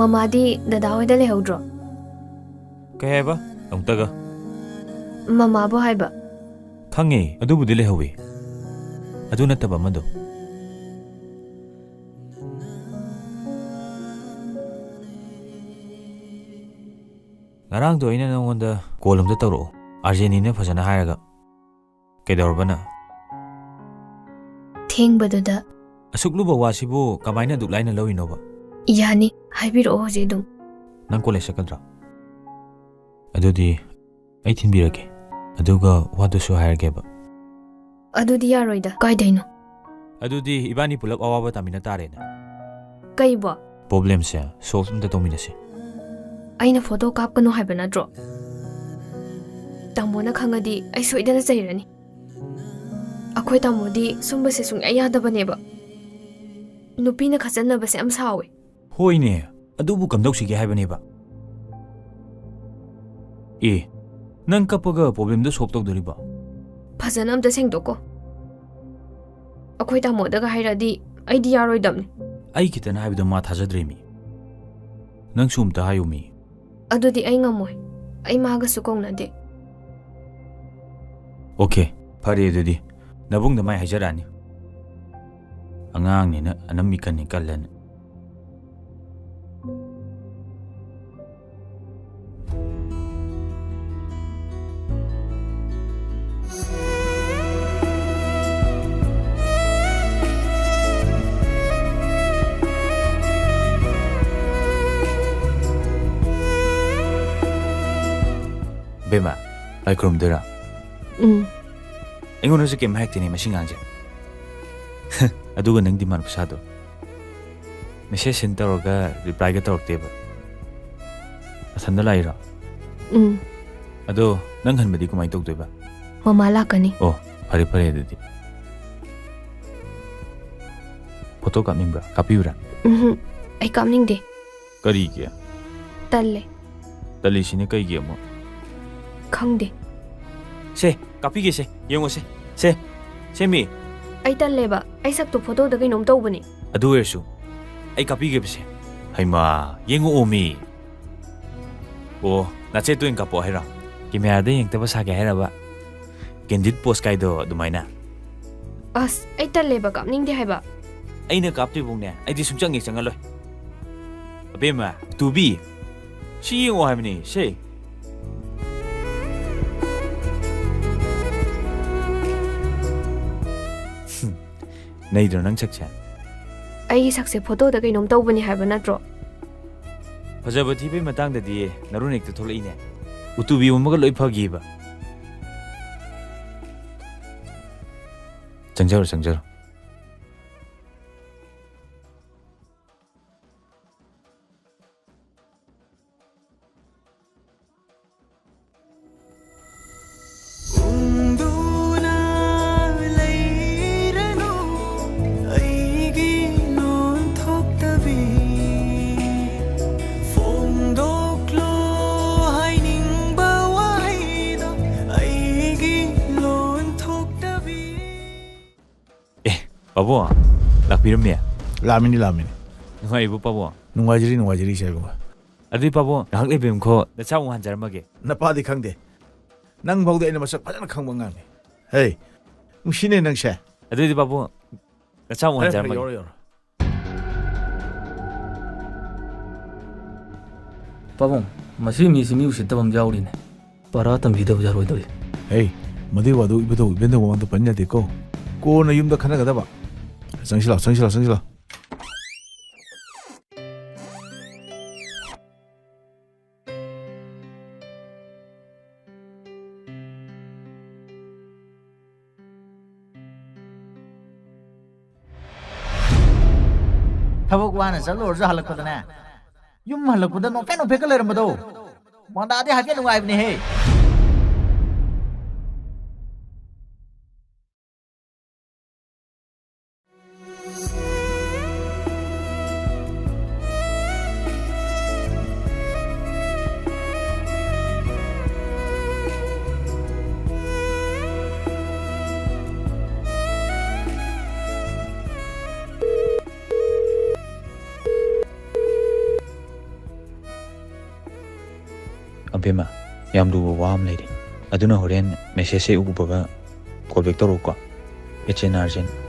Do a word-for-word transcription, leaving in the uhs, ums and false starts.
ꯃꯃꯥꯗꯤ ꯗꯗꯥ ꯍꯣꯏꯗ ꯂꯩꯍꯧꯗ꯭ꯔꯣ? ꯀꯩ ꯍꯥꯏꯕ? ꯑꯃꯨꯛꯇꯒ꯫ ꯃꯃꯥꯕꯨ ꯍꯥꯏꯕ꯫ ꯈꯪꯉꯦ, ꯑꯗꯨꯕꯨꯗꯤ ꯂꯩꯍꯧꯋꯤ꯫ ꯑꯗꯨ ꯅꯠꯇꯕ ꯑꯃꯗꯣ꯫ ꯉꯔꯥꯡꯗꯣ ꯑꯩꯅ ꯅꯉꯣꯟꯗ call ꯑꯝꯇ ꯇꯧꯔꯛꯑꯣ, ꯑꯥꯔꯖꯦꯟꯅꯤꯅ ꯐꯖꯅ ꯍꯥꯏꯔꯒ꯫ ꯀꯩꯗꯧꯔꯕ ꯅꯪ? ꯊꯦꯡꯕꯗꯨꯗ꯫ ꯑꯁꯨꯛ ꯂꯨꯕ ꯋꯥꯁꯤꯕꯨ ꯀꯃꯥꯏꯅ ꯑꯗꯨꯛ ꯂꯥꯏꯅ ꯂꯧꯔꯤꯅꯣꯕ? ꯌꯥꯅꯤ, ꯍꯥꯏꯕꯤꯔꯛꯑꯣ ꯍꯧꯖꯤꯛ ꯑꯗꯨꯝ꯫ ꯅꯪ ꯀꯣꯂꯦꯖ ꯆꯠꯀꯗ꯭ꯔꯥ? ꯑꯗꯨꯗꯤ ꯑꯩ ꯊꯤꯟꯕꯤꯔꯒꯦ, ꯑꯗꯨꯒ ꯋꯥꯗꯨꯁꯨ ꯍꯥꯏꯔꯒꯦꯕ꯫ ꯑꯗꯨꯗꯤ ꯌꯥꯔꯣꯏꯗ꯫ ꯀꯥꯏꯗꯩꯅꯣ? ꯑꯗꯨꯗꯤ ꯏꯕꯥꯅꯤ ꯄꯨꯂꯞ ꯑꯋꯥꯕ ꯇꯥꯃꯤꯟꯅ ꯇꯥꯔꯦꯅꯦ꯫ ꯀꯩꯕꯣ? Problemꯁꯦ solve ꯑꯝꯇ ꯇꯧꯃꯤꯟꯅꯁꯦ꯫ ꯑꯩꯅ photo ꯀꯥꯞꯀꯅꯨ ꯍꯥꯏꯕ ꯅꯠꯇ꯭ꯔꯣ? ꯇꯥꯃꯣꯅ ꯈꯪꯉꯗꯤ ꯑꯩ ꯁꯣꯏꯗꯅ ꯆꯩꯔꯅꯤ꯫ ꯑꯩꯈꯣꯏ ꯇꯥꯃꯣꯗꯤ ꯁꯨꯝꯕꯁꯦ ꯁꯨꯡꯌꯥ ꯌꯥꯗꯕꯅꯦꯕ꯫ ꯅꯨꯄꯤꯅ ꯈꯠꯆꯟꯅꯕꯁꯦ ꯌꯥꯝ ꯁꯥꯎꯋꯦ꯫ ꯍꯣꯏꯅꯦ, ꯑꯗꯨꯕꯨ ꯀꯝꯗꯧꯁꯤꯒꯦ ꯍꯥꯏꯕꯅꯦꯕ? ꯑꯦ, ꯅꯪ ꯀꯞꯄꯒ problemꯗꯣ solve ꯇꯧꯗꯣꯔꯤꯕꯣ? ꯐꯖꯅ ꯑꯝꯇ ꯁꯦꯡꯗꯣꯛꯀꯣ꯫ ꯑꯩꯈꯣꯏ ꯇꯥꯃꯣꯗꯒ ꯍꯥꯏꯔꯛꯑꯗꯤ ꯑꯩꯗꯤ ꯌꯥꯔꯣꯏꯗꯕꯅꯤ꯫ ꯑꯩ ꯈꯤꯇꯅ ꯍꯥꯏꯕꯗ ꯃꯥ ꯊꯥꯖꯗ꯭ꯔꯦ ꯃꯤ꯫ ꯅꯪꯁꯨ ꯑꯝꯇ ꯍꯥꯏꯌꯨ ꯃꯤ꯫ ꯑꯗꯨꯗꯤ ꯑꯩ ꯉꯝꯃꯣꯏ꯫ ꯑꯩ ꯃꯥꯒꯁꯨ ꯀꯧꯅꯗꯦ꯫ Okay, ꯐꯔꯦ ꯑꯗꯨꯗꯤ꯫ ꯅꯕꯨꯡꯗ ꯃꯥꯏ ꯍꯥꯏꯖꯔꯛꯑꯅꯤ꯫ ꯑꯉꯥꯡꯅꯤꯅ ꯑꯅꯝ ꯏꯀꯟ ꯏꯀꯜꯂꯦꯅ꯫ ꯕꯦꯝꯃ, ꯂꯥꯏ ꯈꯨꯔꯨꯝꯗꯣꯏꯔꯥ? ꯎꯝ꯫ ꯑꯩꯉꯣꯟꯗꯁꯨ ꯀꯩꯝ ꯍꯥꯏꯔꯛꯇꯦꯅꯦ ꯃꯁꯤ ꯉꯥꯡꯁꯦ꯫ ꯑꯗꯨꯒ ꯅꯪ demand ꯈꯨꯁꯥꯗꯣ꯫ Message send ꯇꯧꯔꯒ replyꯒ ꯇꯧꯔꯛꯇꯦꯕ꯫ ꯃꯊꯟꯗ ꯂꯥꯛꯏꯔꯣ? ꯎꯝ꯫ ꯑꯗꯣ ꯅꯪ ꯍꯟꯕꯗꯤ ꯀꯃꯥꯏꯅ ꯇꯧꯗꯣꯏꯕ? ꯃꯃꯥ ꯂꯥꯛꯀꯅꯤ꯫ ꯑꯣ, ꯐꯔꯦ ꯐꯔꯦ ꯑꯗꯨꯗꯤ꯫ Photo ꯀꯥꯞꯅꯤꯡꯕ꯭ꯔꯥ? ꯀꯥꯞꯄꯤꯌꯨꯔꯥ? ꯎꯝꯍꯨꯝ, ꯑꯩ ꯀꯥꯞꯅꯤꯡꯗꯦ꯫ ꯀꯔꯤꯒꯤ? ꯇꯜꯂꯦ꯫ ꯇꯜꯂꯤꯁꯤꯅ ꯀꯩꯒꯤ ꯑꯃꯨꯛ? ꯈꯪꯗꯦ꯫ ꯁꯦ, ꯀꯥꯞꯄꯤꯒꯦꯁꯦ, ꯌꯦꯡꯉꯣꯁꯦ꯫ ꯁꯦ, ꯁꯦ ꯃꯤ꯫ ꯑꯩ ꯇꯜꯂꯦꯕ, ꯑꯩ ꯁꯛꯇꯣ photoꯗ ꯀꯩꯅꯣꯝ ꯇꯧꯕꯅꯦ꯫ ꯑꯗꯨ ꯑꯣꯏꯔꯁꯨ ꯑꯩ ꯀꯥꯞꯄꯤꯒꯦꯕꯁꯦ꯫ ꯍꯩꯃꯥ, ꯌꯦꯡꯉꯛꯑꯣꯃꯤ꯫ ꯑꯣ, ꯅꯥꯆꯦꯠꯇ ꯑꯣꯏꯅ ꯀꯥꯞꯄꯛꯑꯣ ꯍꯥꯏꯔꯣ? ꯀꯦꯃꯦꯔꯥꯗ ꯌꯦꯡꯉꯛꯇꯕ ꯁꯥꯒꯦ ꯍꯥꯏꯔꯕ? ꯀꯦꯟꯗꯤꯠ ꯄꯣꯁ ꯀꯥꯏꯗꯣ ꯑꯗꯨꯃꯥꯏꯅ? ꯑꯁ, ꯑꯩ ꯇꯜꯂꯦꯕ, ꯀꯥꯞꯅꯤꯡꯗꯦ ꯍꯥꯏꯕ꯫ ꯑꯩꯅ ꯀꯥꯞꯇ꯭ꯔꯤꯐꯧꯅꯦ ꯑꯩꯗꯤ ꯁꯨꯡꯆꯪ ꯍꯦꯛ ꯆꯪꯍꯜꯂꯣꯏ꯫ ꯑꯕꯦꯝꯃ, ꯇꯨꯕꯤ, ꯁꯤ ꯌꯦꯡꯉꯣ ꯍꯥꯏꯕꯅꯤ, ꯁꯦ꯫ ꯍꯨꯝ, ꯅꯩꯗ꯭ꯔꯣ ꯅꯪ ꯁꯛꯁꯦ? ꯑꯩꯒꯤ ꯁꯛꯁꯦ ꯐꯣꯇꯣꯗ ꯀꯩꯅꯣꯝ ꯇꯧꯕꯅꯤ ꯍꯥꯏꯕ ꯅꯠꯇ꯭ꯔꯣ? ꯐꯖꯕ ꯊꯤꯕꯩ ꯃꯇꯥꯡꯗꯗꯤ ꯅꯔꯣꯟ ꯍꯦꯛꯇ ꯊꯣꯛꯂꯛꯏꯅꯦ꯫ ꯎꯇꯨꯕꯤ ꯑꯣꯟꯕꯒ ꯂꯣꯏ ꯐꯈꯤꯕ꯫ ꯆꯪꯖꯔꯣ, ꯆꯪꯖꯔꯣ꯫ ꯎꯪꯗꯨꯅ ꯂꯩꯔꯅꯨ ꯑꯩꯒꯤ ꯂꯣꯟ ꯊꯣꯛꯇꯕꯤ꯫ ꯐꯣꯡꯗꯣꯛꯂꯣ ꯍꯥꯏꯅꯤꯡꯕ ꯋꯥꯍꯩꯗꯣ ꯑꯩꯒꯤ ꯂꯣꯟ ꯊꯣꯛꯇꯕꯤ꯫ ꯑꯦ, ꯄꯥꯕꯨꯡ, ꯂꯥꯛꯄꯤꯔꯝꯃꯦ? ꯂꯥꯛꯑꯝꯃꯤꯅꯤ, ꯂꯥꯛꯑꯝꯃꯤꯅꯤ꯫ ꯅꯨꯡꯉꯥꯏꯔꯤꯕꯣ, ꯄꯥꯕꯨꯡ? ꯅꯨꯡꯉꯥꯏꯖꯔꯤ, ꯅꯨꯡꯉꯥꯏꯖꯔꯤ, ꯏꯆꯥ ꯏꯕꯨꯡꯉꯣ꯫ ꯑꯗꯨꯗꯤ, ꯄꯥꯕꯨꯡ, ꯉꯥꯏꯍꯥꯛ ꯂꯩꯕꯤꯔꯝꯈꯣ, ꯅꯆꯥ ꯑꯃꯨꯛ ꯍꯟꯖꯔꯝꯃꯒꯦ꯫ ꯅꯄꯥꯗꯤ ꯈꯪꯗꯦ꯫ ꯅꯪ ꯐꯥꯎꯗꯤ ꯑꯩꯅ ꯃꯁꯛ ꯐꯖꯅ ꯈꯪꯕ ꯑꯉꯥꯡꯅꯤ꯫ ꯍꯦ, ꯅꯨꯡꯁꯤꯅꯦ ꯅꯪꯁꯦ꯫ ꯑꯗꯨꯗꯤ, ꯄꯥꯕꯨꯡ, ꯅꯆꯥ ꯑꯃꯨꯛ ꯐꯔꯦ, ꯐꯔꯦ, ꯍꯟꯖꯔꯝꯃꯒꯦ꯫ ꯌꯧꯔꯣ, ꯌꯧꯔꯣ꯫ ꯄꯥꯕꯨꯡ, ꯃꯁꯤ ꯃꯤꯁꯤ ꯃꯤ ꯎꯁꯤꯠꯇꯕ ꯑꯃ ꯌꯥꯎꯔꯤꯅꯦ꯫ ꯄꯔꯥ ꯇꯝꯕꯤꯗꯕ ꯌꯥꯔꯣꯏꯗꯧꯔꯤ꯫ ꯍꯦ, ꯃꯗꯨꯒꯤ ꯋꯥꯗꯨ ꯏꯕꯨꯙꯧ ꯏꯕꯦꯟꯗꯧ ꯃꯃꯥꯡꯗ ꯄꯟ ꯌꯥꯗꯦꯀꯣ꯫ ꯀꯣꯟꯅ ꯌꯨꯝꯗ ꯈꯟꯅꯒꯗꯕ꯫ ꯆꯪꯁꯤꯜꯂꯣ, ꯆꯪꯁꯤꯜꯂꯣ, ꯆꯪꯁꯤꯜꯂꯣ꯫ ꯊꯕꯛ ꯋꯥꯅ ꯆꯠꯂꯨꯔꯁꯨ ꯍꯜꯂꯛꯄꯗꯅꯦ, ꯌꯨꯝ ꯍꯜꯂꯛꯄꯗ ꯅꯣꯛꯐꯦꯠ ꯅꯣꯛꯐꯦꯠꯀ ꯂꯩꯔꯝꯕꯗꯣ, ꯃꯣꯟꯗꯥꯗꯤ ꯍꯥꯏꯐꯦꯠ ꯅꯨꯡꯉꯥꯏꯕꯅꯦꯍꯦ꯫ ꯑꯕꯦꯝꯃ, ꯌꯥꯝ ꯂꯨꯕ ꯋꯥ ꯑꯃ ꯂꯩꯔꯦ꯫ ꯑꯗꯨꯅ ꯍꯣꯔꯦꯟ message say ꯎꯕꯒ call back ꯇꯧꯔꯛꯎꯀꯣ꯫ It's an urgent꯫